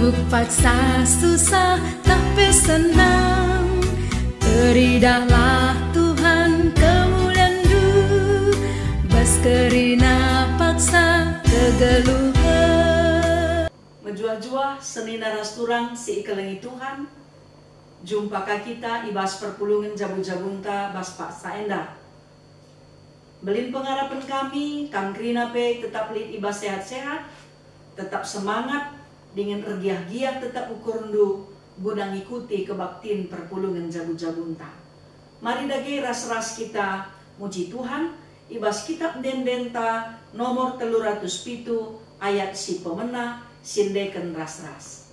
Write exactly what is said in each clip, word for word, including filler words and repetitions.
Paksa susah tapi senang, teridahlah Tuhan kemulianNdu, bas kerina paksa kegeluhen. Mejuah-juah senina ras turang si ikelengi Tuhan, jumpa ka kita i bas perpulungen jabu-jabunta bas paksa enda. Mbelin pengarapen kami, kam kerina pe tetap lit i bas sehat-sehat, tetap semangat, dingen ergiah-giah tetap ukurndu guna ngikuti kebaktin perpulungen jabu-jabunta. Mari dage ras-ras kita muji Tuhan i bas Kitap Ende-endenta nomor telu ratus pitu ayat si pemena si endeken ras-ras.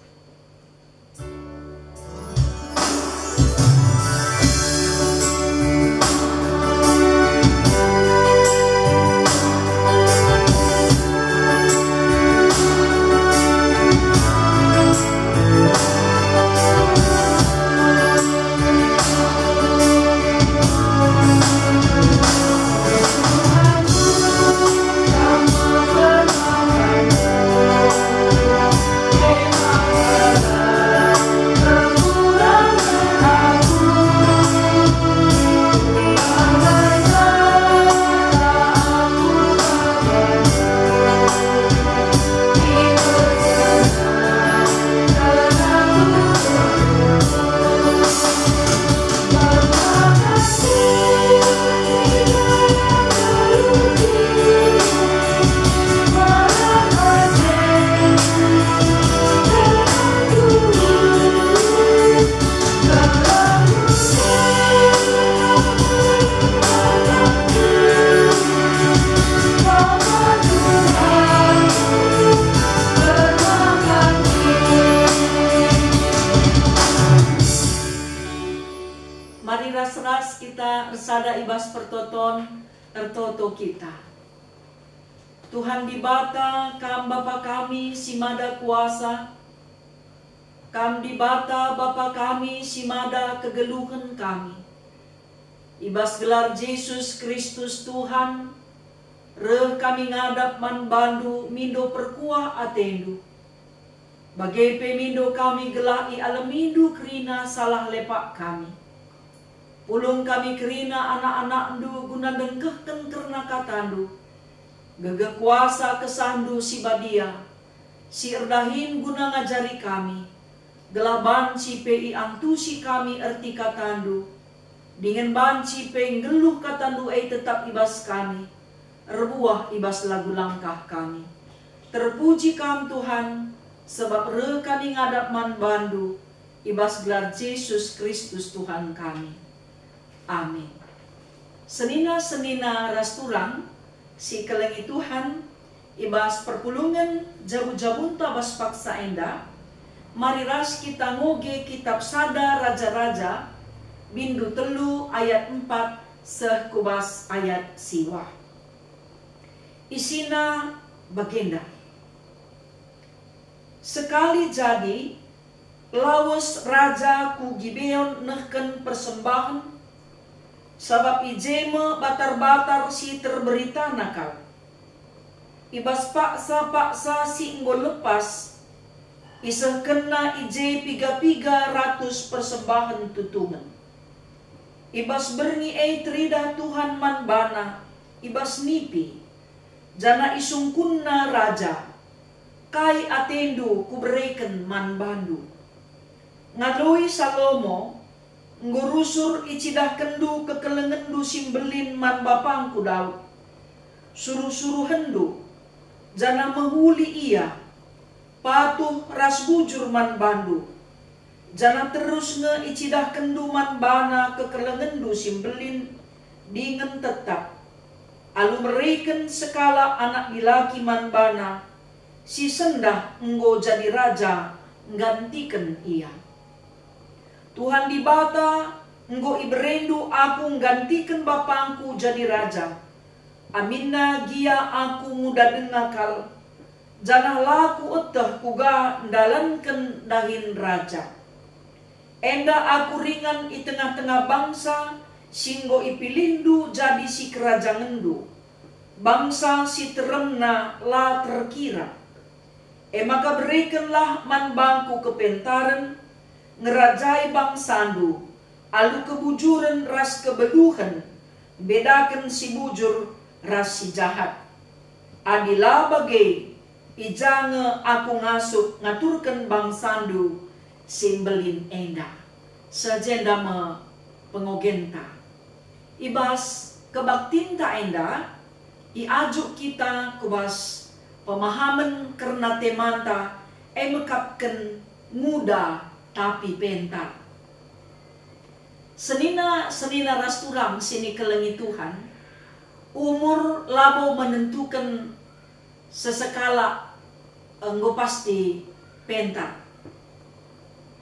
Mari ras-ras kita ersada i bas pertoton, ertoto kita. Tuhan Dibata, Kam Bapa kami si mada kuasa, Kam Dibata Bapa kami si mada kegeluhen kami. I bas gelar Jesus Kristus Tuhan, reh kami ngadap man bandu mindo perkuah atendu. Bage pe mindo kami gelah ialemindu kerina salah lepak kami. Pulung kami kerina anak-anakndu guna ndengkehken kerna katandu. Gegeh kuasa kesahndu si badia, si erdahin guna ngajari kami, gelah banci pe iantusi kami erti katandu, dingen banci pe nggeluh katandu e tetap i bas kami, erbuah i bas lagu langkah kami. Terpuji Kam, Tuhan, sabap reh kami ngadap man bandu, i bas gelar Jesus Kristus Tuhan kami. Amin. Senina-senina ras turang si ikelengi Tuhan, i bas perpulungen jabu-jabunta bas paksa enda, mari ras kita ngoge Kitap Sada Raja-raja, bindu telu ayat empat seh ku bas ayat siwah. Isina bagenda. Sekali jadi, lawes raja ku Gibeon nehken persembahen, sabap i je me batar-batar si terberitana kal. I bas paksa-paksa si enggo lepas, isehkenna i je piga-piga ratus persembahen tutungen. I bas berngi e teridah Tuhan man bana i bas nipi, janah isungkunna raja, "Kai atendu kubereken man bandu? Ngaloi Salomo, 'Enggo rusur icidahkenndu kekelengenndu si mbelin man bapangku Daud. Suruh-suruhenndu, janah mehuli ia, patuh ras bujur man bandu, janah terus nge icidahkenndu man bana kekelengenndu si mbelin dingen tetap, alu mereken sekalak anak dilaki man bana, si sendah enggo jadi raja nggantiken ia. Tuhan Dibata, enggo iberendu aku nggantiken bapangku jadi raja. Aminna gia aku nguda denga kal, janah la kueteh kuga ndalanken dahin raja. Enda aku ringan i tengah-tengah bangsa si enggo ipilihndu jadi sikerajangenndu, bangsa si teremna la terkira. E maka berekenlah man bangku kepentaren ngerajai bangsandu alu kebujuren ras kebeluhen, mbedaken si bujur ras si jahat. Adi la bage, i ja nge aku ngasup ngaturken bangsandu si mbelin enda. Seh jenda me pengogenta. I bas kebaktinta enda, iajuk kita ku bas pemahamen kerna temanta e mekapken nguda tapi pentar. Senina-senina ras turang si nikelengi Tuhan, umur labo menentuken sesekalak enggo pasti pentar.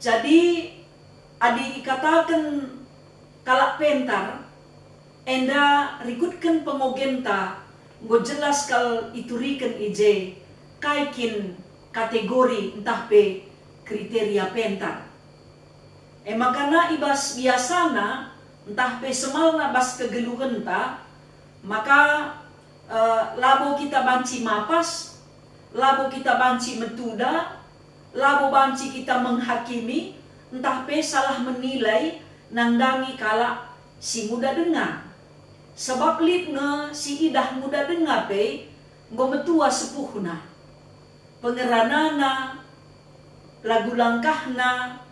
Jadi, adi ikataken kalak pentar, enda rikutken pengogenta enggo jelas kal ituriken i je kai kin kategori ntah pe kriteria pentar. E maka na i bas biasana ntah pe semalna bas kegeluhenta, maka, eh, labo kita banci mapas, labo kita banci metuda, labo banci kita menghakimi, ntah pe salah menilai nandangi kalak si nguda denga. Sabap lit nge si idah nguda denga pe enggo metua sepuhna, pengeranana, lagu langkahna,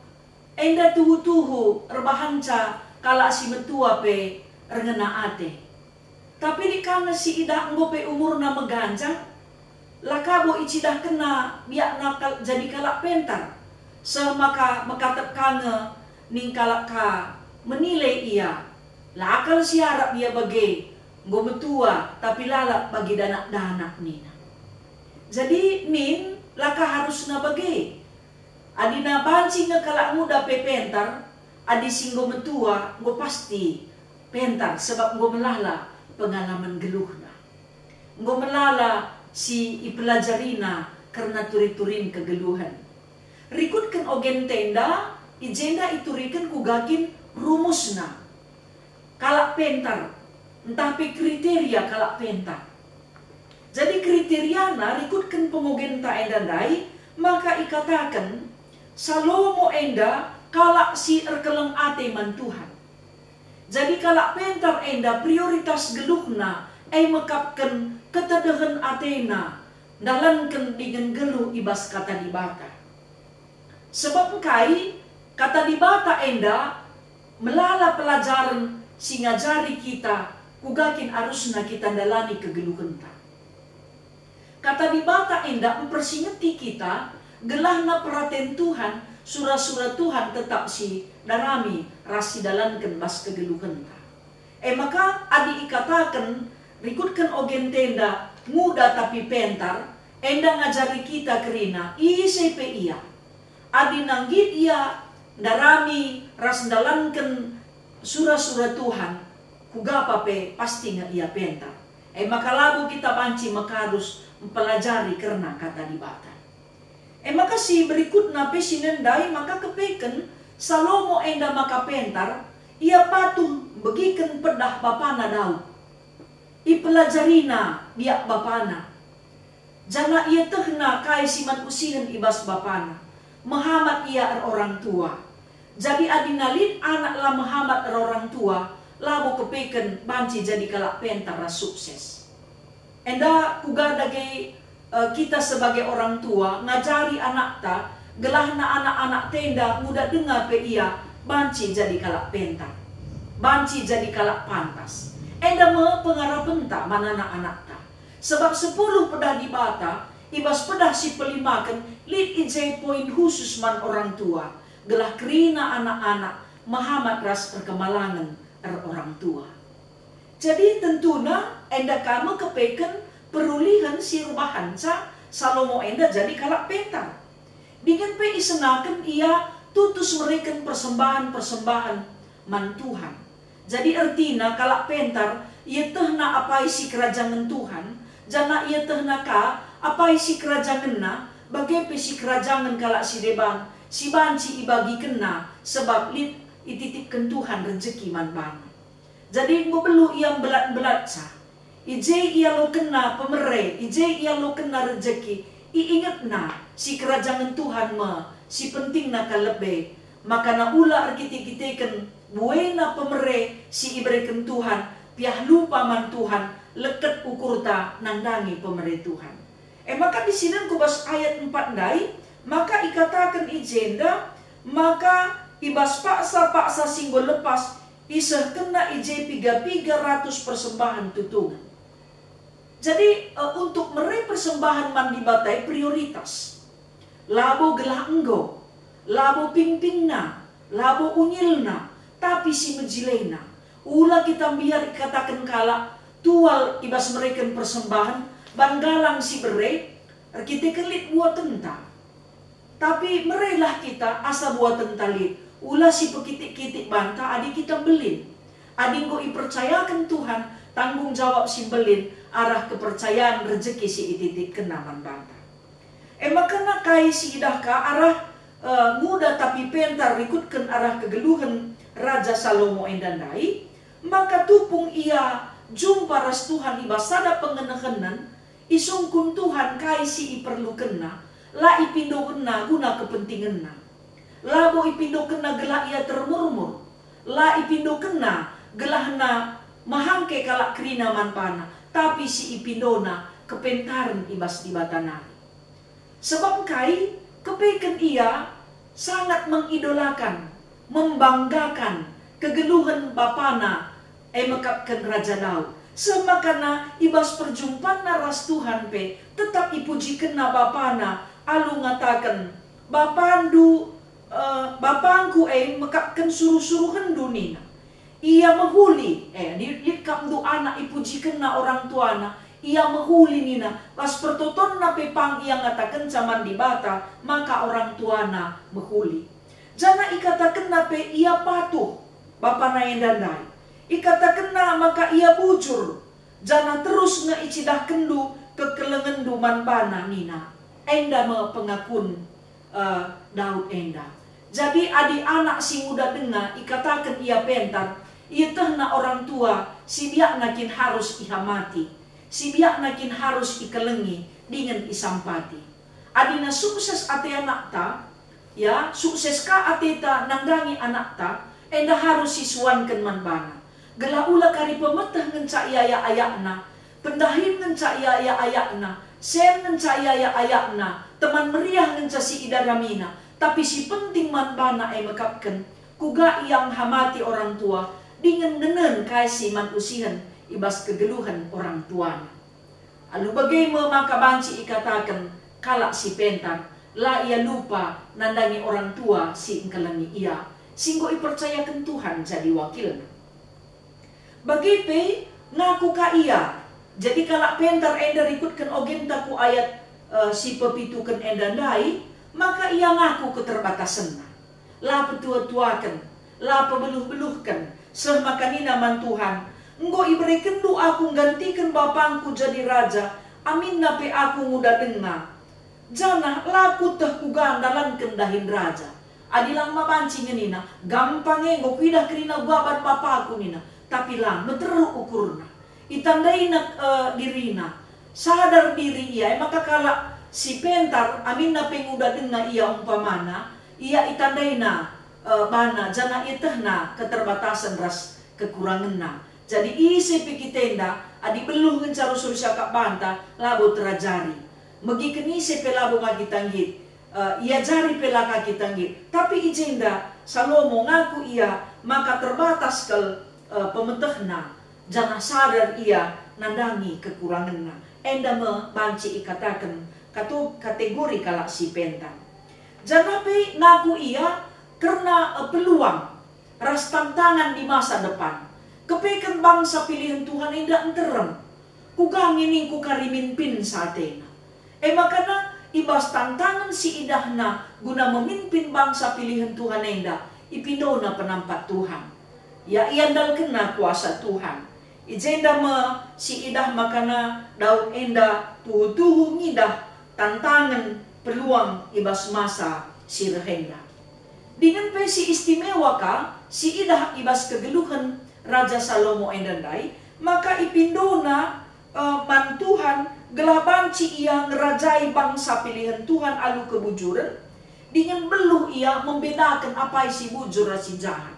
enda tuhu-tuhu erbahanca kalak si metua pe erngena ate. Tapi lit ka nge si idah enggo pe umurna meganjang, la ka bo icidahkenna biakna kal-, jadi kalak pentar, seh maka mekatep ka nge ning kalak ka menilai ia, la kal si arap ia bage, enggo metua tapi lalap bagi danak-danak nina. Jadi min la ka harusna bage. Adina banci nge kalak nguda pe pentar, adi si enggo metua enggo pasti pentar, sebab enggo melala pengalaman geluhna. Enggo melala si ipelajarina kerna turi-turin kegeluhen. Rikutken ogenta enda, i jenda ituriken kuga kin rumusna kalak pentar, ntah pe kriteria kalak pentar. Jadi kriteriana rikutken pengogenta enda ndai, maka ikataken, Salomo enda kalak si erkeleng ate man Tuhan. Jadi kalak pentar enda prioritas geluhna e mekapken ketedehen atena ndalanken dingen geluh i bas Kata Dibata. Sebab engkai Kata Dibata enda melala pelajaren si ngajari kita kuga kin arusna kita ndalani kegeluhenta. Kata Dibata enda mpersingeti kita, gelahna peraten Tuhan, sura-sura Tuhan tetap sidarami ras sidalanken bas kegeluhenta. E maka, adi ikataken, rikutken ogenta enda nguda tapi pentar, enda ngajari kita kerina, ise pe ia. Adi nggit ia ndarami ras ndalanken sura-sura Tuhan, kuga pa pe pasti nge ia pentar. E maka labo kita banci mekarus mpelajari kerna Kata Dibata. E maka si berikutna pe si nendai maka kepeken Salomo enda maka pentar, ia patuh begiken pedah bapana Daud. Ipelajarina biak bapana. Janah ietehna kai si man usihen i bas bapana. Mehamat ia erorang tua. Jadi adina lit anak la mehamat erorang tua, labo kepeken banci jadi kalak pentar ras sukses. Enda kuga dage, eh, kita sebagai orang tua ngajari anakta, gelahna anak-anakta enda nguda denga pe ia banci jadi kalak pentar, banci jadi kalak pantas. Enda me pengarapenta man anak-anakta. Sebab sepuluh pedah Dibata, i bas pedah si pelimaken, lit i je poin khusus man orang tua, gelah kerina anak-anak mehamat ras erkemalangen erorang tua. Jadi tentuna enda ka me kepeken perulihen si erbahanca Salomo enda jadi kalak pentar. Dingen pe isenaken ia tutus mereken persembahen-persembahen man Tuhan. Jadi ertina kalak pentar ietehna apai sikerajangen Tuhan, janah ietehna ka apai sikerajangenna, bage pe sikerajangen kalak si deban, si banci ibagikenna, sebab lit ititipken Tuhan rejeki man bana. Jadi enggo beluh ia mbelat-mbelatca. I je ialokenna pemere, i je ialokenna rejeki, Iingetna, sikerajangen Tuhan me si pentingna kal lebe, maka na ula erkite-kiteken buena pemere si ibereken Tuhan, piah lupa man Tuhan, leket ukurta nandangi pemere Tuhan. E maka disinen ku bas ayat empat ndai, maka ikataken i jenda, maka i bas paksa-paksa si enggo lepas, isehkenna i je piga-piga ratus persembahen tutungen. Jadi, eh, untuk mere persembahen man Dibata e prioritas. Labo gelah enggo, labo pingpingna, labo unyilna, tapi si mejilena. Ula kita mbiar ikataken kalak, tual i bas mereken persembahen, ban galang si bere, erkiteken lit buatenta. Tapi merelah kita asa buatenta lit, ula si pekitik-kitik banta adi kita mbelin. Adi enggo ipercayaken Tuhan tanggung jawab si mbelin arah kepercayan rejeki si ititipkenNa man banta. E maka kai si idah ka arah, eh, nguda tapi pentar rikutken arah kegeluhen Raja Salomo enda ndai? Maka tupung ia jumpa ras Tuhan i bas sada pengenehenen, isungkun Tuhan kai si iperlukenna, la ipindokenna guna kepentingenna. Labo ipindokenna gelah ia termurmur, la ipindokenna gelahna mehangke kalak kerina man bana, tapi si ipindona kepentaren i bas Dibata nari. Sebab kai? Kepeken ia sangat mengidolakan, membanggakan kegeluhen bapana, e mekapken Raja Daud. Seh makana i bas perjumpanna ras Tuhan pe tetap ipujikenna bapana alu ngataken, "Bapandu, eh, bapangku e mekapken suruh-suruhenndu," nina. Ia mehuli, eh, lit, lit kap ndu anak ipujikenna orang tuana, ia mehuli nina, bas pertotonna pe pang ia ngatakenca man Dibata, maka orang tuana mehuli. Janah ikatakenna pe ia patuh, bapana enda ndai. Ikatakenna maka ia bujur, janah terus nge icidahkenndu kekelengenndu man bana nina. Enda me pengakun eh, Daud enda. Jadi adi anak si nguda denga ikataken ia pentar, ietehna orang tua, si biakna kin harus ihamati, si biakna kin harus ikelengi dingen isampati. Adina sukses ate anakta, ya, sukses ka ateta nandangi anakta, enda harus sisuanken man bana. Gelah ula kari pemeteh ngenca iayak-ayakna, pendahin ngenca iayak-ayakna, sen ngenca iayak-ayakna, teman meriah ngenca si idaramina, tapi si penting man bana e mekapken, kuga ia nghamati orang tua, dingen ngenen kai si man usihen i bas kegeluhen orang tuana. Alu bage me maka banci ikataken kalak si pentar, la ia lupa nandangi orang tua si engkelengi ia, si enggo ipercayaken Tuhan jadi wakilna. Bage pe ngaku ka ia. Jadi kalak pentar enda rikutken ogenta ku ayat, eh, si pepituken enda ndai, maka ia ngaku keterbatasenna. La petua-tuaken, la pebeluh-beluhken, seh maka nina man Tuhan, "Enggo iberekenndu aku nggantiken bapangku jadi raja, aminna pe aku nguda denga. Janah la kueteh kuga ndalanken dahin raja." Adi lang ma banci nge nina, "Gampang e, enggo kuidah kerina uga ban bapaku," nina, tapi lang meteruk ukurna. Itandaina, eh, dirina, sadar diri ia, e maka kalak si pentar, aminna pe nguda denga ia umpamana, ia itandaina, eh, bana, janah ietehna keterbatasen ras kekurangenna. Jadi ise pe kita enda, adi beluh ngenca rusur siakap banta, labo terajari. Megiken ise pe labo ka kita nggit, eh, iajari pe la ka kita nggit. Tapi i jenda Salomo ngaku ia maka terbatas kal, eh, pemetehna, janah sadar ia nandangi kekurangenna. Enda me banci ikataken katu-, kategori kalak si pentar. Janah pe ngaku ia kerna, eh, peluang ras tantangan di masa depan. Kepeken bangsa pilihen Tuhan enda nterem. Kuga nge ningku kari minpinsa atena. E makana i bas tantangen si idahna guna memimpin bangsa pilihen Tuhan enda, ipindona penampat Tuhan. Ya, iandalkenna kuasa Tuhan. I jenda me si idah makana Daud enda tuhu-tuhu ngidah tantangen peluang i bas masa si reh enda. Dingen pe si istimewa ka si idah i bas kegeluhen Raja Salomo enda ndai, maka ipindona eh, man Tuhan, gelah banci ia ngerajai bangsa pilihen Tuhan alu kebujuren, dingen beluh ia membedaken apai si bujur ras si jahat.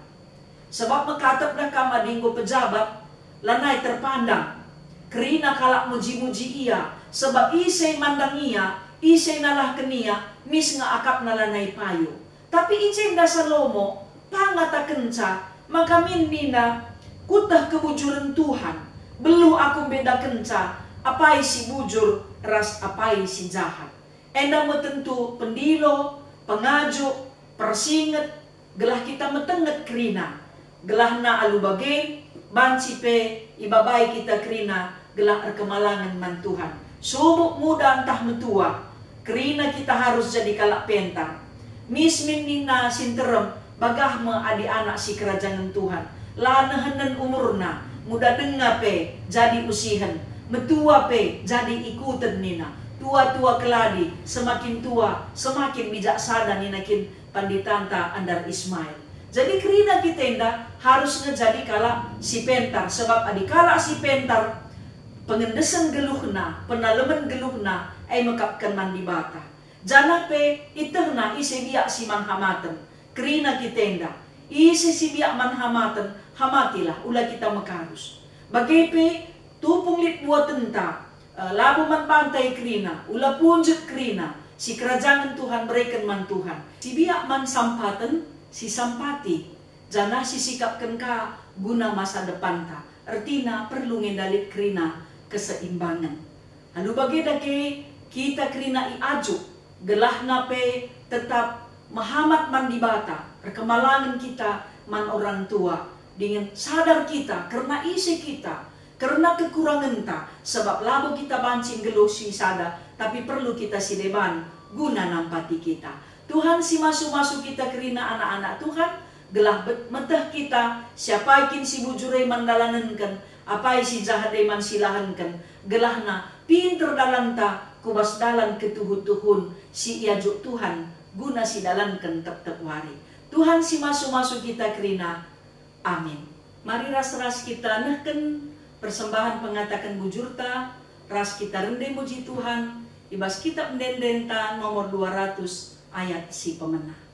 Sebab mekatepdah kam adi enggo pejabat, lanai terpandang. Kerina kalak muji-muji ia, sebab ise mandang ia, ise nalahken ia, mis nge akapna lanai payo. Tapi i jenda Salomo pangatakenca maka min nina, "Kueteh kebujuren Tuhan, beluh aku mbedakenca apai si bujur ras apai si jahat." Enda me tentu pendilo, pengajuk, persinget, gelah kita metenget kerina. Gelahna alu bage, banci pe ibabai kita kerina gelah erkemalangen man Tuhan. Subuk muda ntah metua, kerina kita harus jadi kalak pentar. Mis min nina si nterem, bagah me adi anak si kerajangen Tuhan. La nehenen umurna, muda denga pe jadi usihen, metua pe jadi ikuten nina. Tua-tua keladi, semakin tua, semakin bijaksana nina kin panditanta Andar Ismail. Jadi kerina kita enda harus nge jadi kalak si pentar, sebab adi kalak si pentar, pengendesen geluhna, penalemen geluhna, e mekapken man Dibata. Janah pe itehna ise biak si man hamaten, kerina kita enda. Ise si biak man hamaten, hamatilah, ula kita mekarus. Bage pe, tupung lit buatenta, eh, labo man bantai kerina, ula punjut kerina, si kerajangen Tuhan bereken man Tuhan. Si biak man sampaten, si sampati, janah si sikapken ka guna masa depanta. Ertina perlu nge lit kerina keseimbangen. Alu bage dage kita kerina iajuk, gelahna pe tetap mehamat man Dibata, erkemalangen kita man orang tua, dingen sadar kita kerna ise kita, kerna kekurangenta, sebab labo kita banci nggeluh si sada, tapi perlu kita si deban guna nampati kita. Tuhan si masu-masu kita kerina anak-anak Tuhan, gelah bet-, meteh kita, si apai kin si bujur e man dalanenken, apai si jahat e man silahenken, gelahna pinter dalanta ku bas dalan ketuhu-tuhun si iajuk Tuhan guna sidalanken tep-tep wari. Tuhan si masu-masu kita kerina. Amin. Mari ras-ras kita nehken persembahen pengataken bujurta, ras kita rende muji Tuhan, i bas kitab ende-endenta nomor dua ratus ayat si pemena.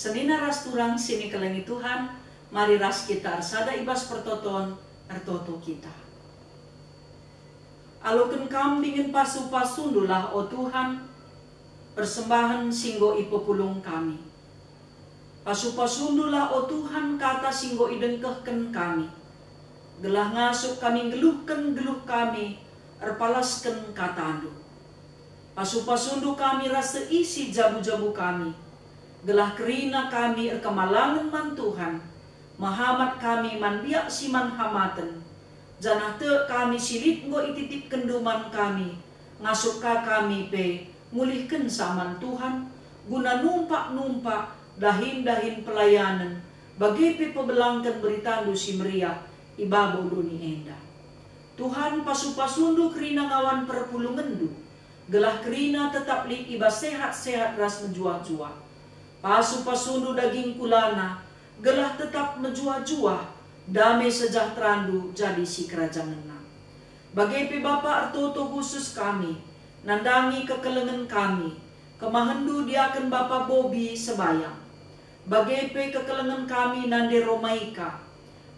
Senina ras turang si nikelengi Tuhan, mari ras kita ersada i bas pertoton, ertoto kita. Aloken Kam dingen pasu-pasundulah, o Tuhan, persembahen si enggo ipepulung kami. Pasu-pasundulah, o Tuhan, kata si enggo idengkehken kami, gelah ngasup kami nggeluhken geluh kami erpalasken kataNdu. Pasu-pasundu kami ras seisi jabu-jabu kami, gelah kerina kami erkemalangen man Tuhan, mehamat kami man biak si man hamaten, janah tek kami si lit enggo ititipkenNdu man kami, ngasup ka kami pe ngulihkenca man Tuhan, guna numpak-numpak dahin-dahin pelayanen, bage pe pebelangken beritaNdu si meriah i babo doni enda. Tuhan, pasu-pasundu kerina ngawan perpulungenNdu, gelah kerina tetap lit i bas sehat-sehat ras mejuah-juah. Pasu-pasundu daging kulana, gelah tetap mejuah-juah, dame sejahteranndu jadi sikerajangenna. Bage pe Bapa ertoto khusus kami, nandangi kekelengen kami, kemahenndu diaken Bapa Bobi Sebayang. Bage pe kekelengen kami nande Romaika,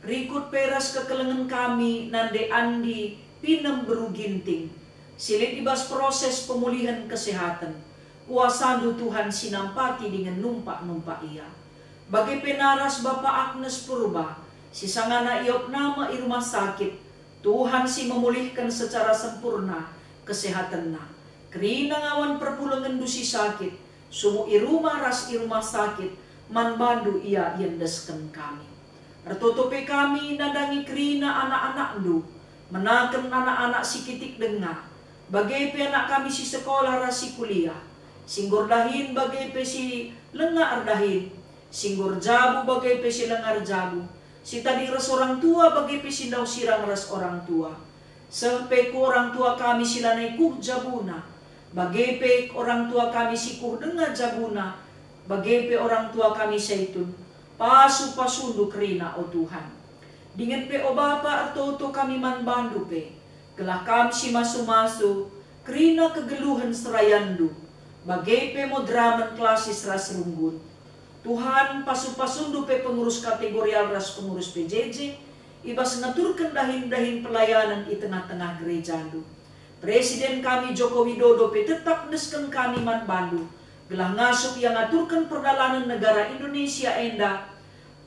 rikut pe ras kekelengen kami nande Andi pinem beru Ginting, si lit i bas proses pemulihen kesehaten. KuasaNdu Tuhan si nampati dingen numpak-numpak ia. Bage pe naras Bapa Agnes Purba, si sangana iopna me i rumah sakit, Tuhan si memulihken secara sempurna kesehatenna. Kerina ngawan perpulengenNdu si sakit, subuk i rumah ras i rumah sakit, man bandu ia iendesken kami. Ertoto pe kami nandangi kerina anak-anakNdu, menaken anak-anak si kitik denga, bage pe anak kami si sekolah ras si kuliah, si enggo erdahin bage pe si langa erdahin, si enggo erjabu bage pe si langa erjabu, si tading ras orang tua bage pe si ndauh sirang ras orang tua, seh pe ku orang tua kami si lanai kuh jabuna, bage pe orang tua kami si kuh denga jabuna, bage pe orang tua kami Saitun. Pasu-pasuNdu kerina, o Tuhan. Dingen pe, o Bapa, ertoto kami man bandu pe, gelah Kam si masu-masu kerina kegeluhen serayanNdu, bage pe moderamen klasis ras runggun. Tuhan, pasu-pasuNdu pe pengurus kategorial ras pengurus P J J, i bas ngaturken dahin-dahin pelayanen i tengah-tengah gerejaNdu. Presiden kami Joko Widodo pe tetap endesken kami man bandu, gelah ngasup ia ngaturken perdalanen negara Indonesia enda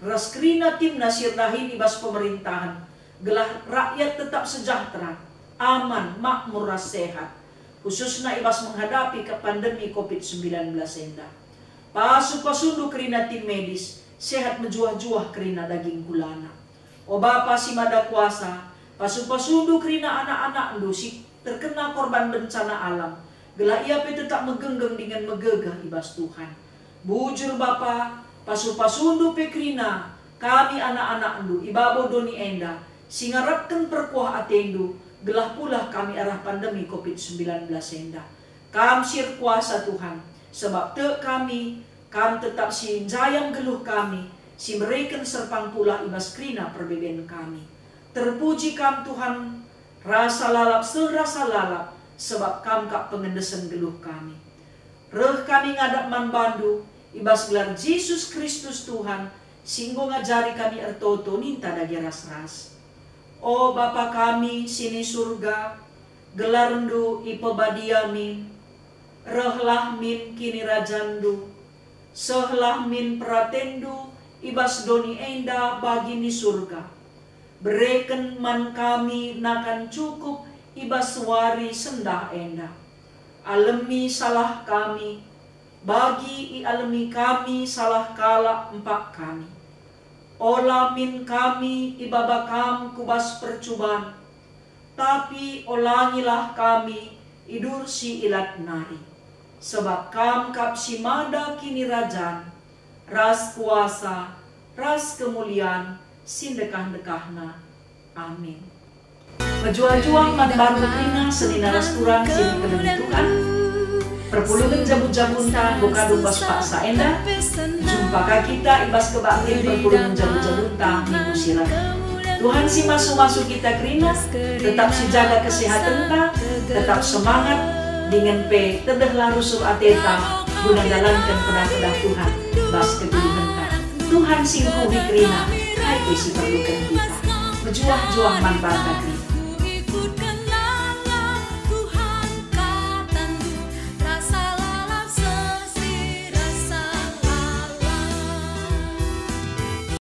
ras kerina timna si erdahin i bas pemerintahen, gelah rakyat tetap sejahtera, aman, makmur ras sehat, khususna i bas menghadapi ke-, pandemi covid sembilan belas enda. Pasu-pasuNdu kerina tim medis, sehat mejuah-juah kerina daging kulana. O Bapa si Mada Kuasa, pasu-pasuNdu kerina anak-anakNdu si terkena korban bencana alam, gelah ia pe tetap megenggeng dingen megegeh i bas Tuhan. Bujur Bapa, pasu-pasuNdu pe kerina kami anak-anakNdu i babo doni enda, si ngarapken perkuah ateNdu, gelah pulah kami arah pandemi covid sembilan belas enda. Kam si erkuasa, Tuhan, sebab tek kami, Kam tetap si njayam geluh kami, si mereken serpang pulah i bas kerina perbeben kami. Terpuji Kam, Tuhan, rasa lalap seh rasa lalap, sebab Kam kap pengendesen geluh kami. Reh kami ngadap man bandu, i bas gelar Jesus Kristus Tuhan, si enggo ngajari kami ertoto ninta dage ras-ras. O Bapa kami si ni Surga, gelarNdu ipebadia min, rehlah min kinirajanNdu, sehlah min peratenNdu i bas doni enda bagi ni Surga. Bereken man kami nakan cukup i bas wari sendah enda. Alemi salah kami, bagi ialemi kami salah kalak empak kami. Ola min kami ibaba Kam ku bas percuban, tapi olangilah kami i dursi ilat nari. Sebab Kam kap si mada kinirajan, ras kuasa, ras kemulian si ndekah-ndekahna. Amin. Mejuah-juah man bandu kerina senina ras turang si dikelengi Tuhan. Perpulungen jabu-jabunta enggo kadung bas paksa enda. Jumpa ka kita i bas kebaktin perpulungen jabu-jabunta minggu si reh. Tuhan si masu-masu kita kerina, tetap sijaga kesehatenta, tetap semangat, dingen pe tedehlah rusur ateta guna ndalanken pedah-pedah Tuhan bas kegeluhenta. Tuhan si ngkuhi kerina kai pe si perluken kita. Mejuah-juah man banta kerina.